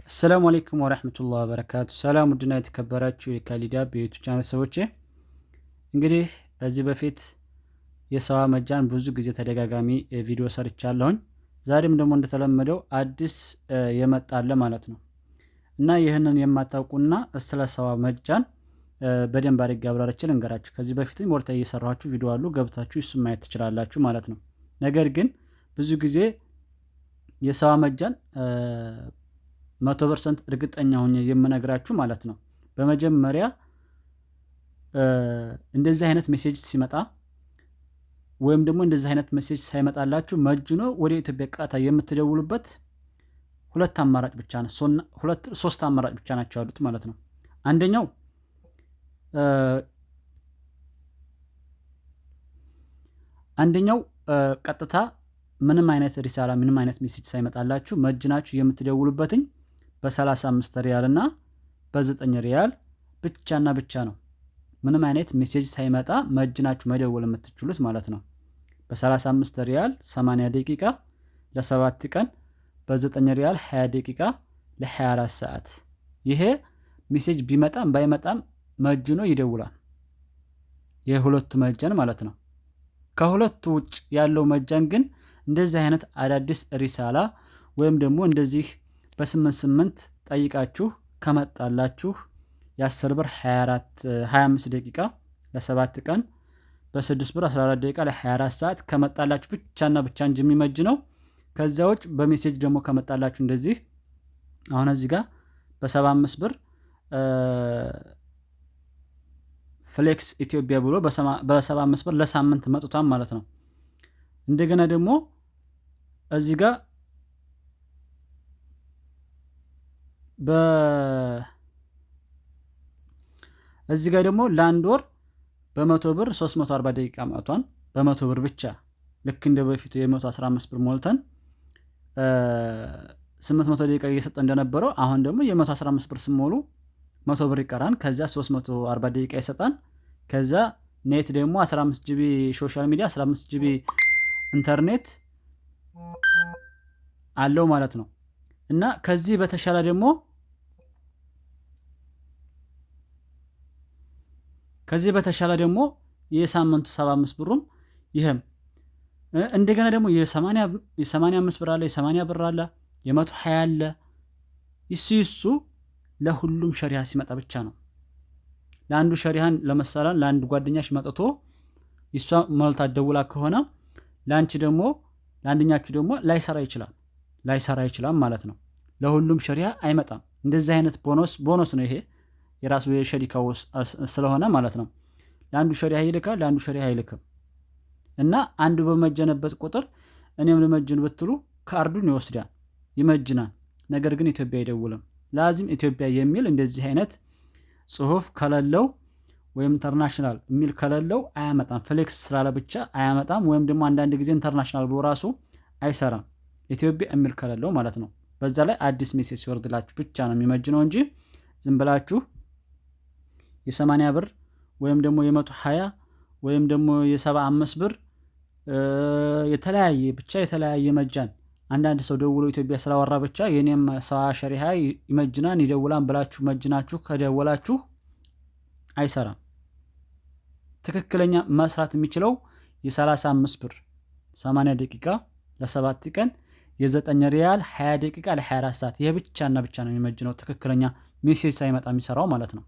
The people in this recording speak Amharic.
السلام عليكم ورحمة الله وبركاته። ሰላም ውድና የተከበራችሁ የካሊዳ የ YouTube channel ሰዎቼ፣ እንግዲህ ከዚህ በፊት የሰዋ مجان ብዙ ጊዜ ተደጋጋሚ ቪዲዮ ሰርቻለሁኝ። ዛሬም ደግሞ እንደተለመደው አዲስ የመጣለ ማለት ነው እና ይህንን የማታውቁና ስለ ሰዋ مجان በደንብ አድርጌ አብራርቼ ልንገራችሁ። ከዚህ በፊትም ወርታ እየሰራችሁ ቪዲዮ አሉ፣ ገብታችሁ እሱን ማየት ትችላላችሁ ማለት ነው። ነገር ግን ብዙ ጊዜ የሰዋ مجان 100% እርግጠኛ ሆኜ የምነግራችሁ ማለት ነው። በመጀመሪያ እንደዚህ አይነት message ሲመጣ ወይም ደግሞ እንደዚህ አይነት message ሳይመጣላችሁ መጅኖ ወደ ኢትዮጵያ ቀጥታ የምትደውሉበት ሁለት አማራጭ ብቻ ነው፣ ሁለት ሶስት አማራጭ ብቻ ናቸው ያሉት ማለት ነው። አንደኛው ቀጥታ ምንም አይነት رسالة ምንም አይነት message ሳይመጣላችሁ መጅናችሁ የምትደውሉበትኝ በ35 ሪያል እና በ9 ሪያል ብቻና ብቻ ነው። ምንም አይነት message ሳይመጣ መጅናችሁ መደወል የምትችሉት ማለት ነው። በ35 ሪያል 80 ደቂቃ ለ7 ቀን፣ በ9 ሪያል 20 ደቂቃ ለ24 ሰዓት። ይሄ message ቢመጣም ባይመጣም መጅኖ ይደውላል። የሁለቱ مجان ማለት ነው። ከሁለቱ ውጭ ያለው مجان ግን እንደዚህ አይነት አዳዲስ رسالة ወይም ደግሞ እንደዚህ በ88 ጠይቃችሁ ከመጣላችሁ የ10 ብር 24 25 ደቂቃ ለ7 ቀን፣ በ6 ብር 14 ደቂቃ ለ24 ሰዓት ከመጣላችሁ ብቻና ብቻ እንጂ የሚመጅ ነው። ከዚያ ውጭ በ message ደግሞ ከመጣላችሁ እንደዚህ አሁን እዚህ ጋር በ75 ብር Flex ኢትዮጵያ ብሎ በ75 ብር ለሳምንት መጥቷል ማለት ነው። እንደገና ደግሞ እዚህ ጋር እዚህ ጋር ደግሞ ለአንድ ወር በ100 ብር 340 ደቂቃ መጥቷል። በ100 ብር ብቻ ልክ እንደ በፊቱ የ115 ብር ሞልተን 800 ደቂቃ እየሰጠ እንደነበረው አሁን ደግሞ የ115 ብር ስሞሉ 100 ብር ይቀራል። ከዚያ 340 ደቂቃ ይሰጣል። ከዛ net ደግሞ 15 GB social media፣ 15 GB ኢንተርኔት አለው ማለት ነው። እና ከዚህ በተሻለ ደግሞ የሳምንቱ 75 ብሩም ይህም እንደገና ደግሞ የ85 ብር አለ፣ የ80 ብር አለ፣ የ120 አለ። ይሱ ለሁሉም شريحة ሲመጣ ብቻ ነው። ለአንዱ شريحة ን ለመሰላል ለአንድ ጓደኛሽ መጥቶ ይሷ ሞልታ ደውላ ከሆነ ለአንቺ ደግሞ ለአንደኛችሁ ደግሞ ላይሰራ ይችላል ማለት ነው። ለሁሉም شريحة አይመጣም። እንደዚህ አይነት bonus bonus ነው ይሄ የራሱ የ شركة ው ስለሆነ ማለት ነው። ለአንዱ شريحة ይልካል፣ ለአንዱ شريحة አይልክም። እና አንዱ በመጀነበት ቁጥር እኔም ልመጅን ብትሉ ካርዱን ይወስዳል፣ ይመጅናል። ነገር ግን ኢትዮጵያ አይደውልም። لازم ኢትዮጵያ የሚል እንደዚህ አይነት ጽሁፍ ከሌለው ወይም international የሚል ከሌለው አያመጣም። Flex ስላለ ብቻ አያመጣም። ወይም ደግሞ አንዳንድ ጊዜ international ብሎ ራሱ አይሰራም። ኢትዮጵያ የሚል ከሌለው ማለት ነው። በዛ ላይ አዲስ message ሲወርድላችሁ ብቻ ነው የሚመጅነው እንጂ ዝም ብላችሁ የ80 ብር ወይም ደግሞ የ120 ወይም ደግሞ የ75 ብር የተለያየ ብቻ የተለያየ مجان አንዳንድ ሰው ደውሎ ኢትዮጵያ ስላወራ ብቻ የኔም ሰዋ شريحة ይመጅናን ይደውላን ብላችሁ መጅናችሁ ከደወላችሁ አይሰራም። ትክክለኛ መስራት የሚችለው የ35 ብር 80 ደቂቃ ለ7 ቀን፣ የ9 ሪያል 20 ደቂቃ ለ24 ሰዓት፣ ይሄ ብቻና ብቻ ነው የሚመጅነው ትክክለኛ message ሳይመጣ የሚሰራው ማለት ነው።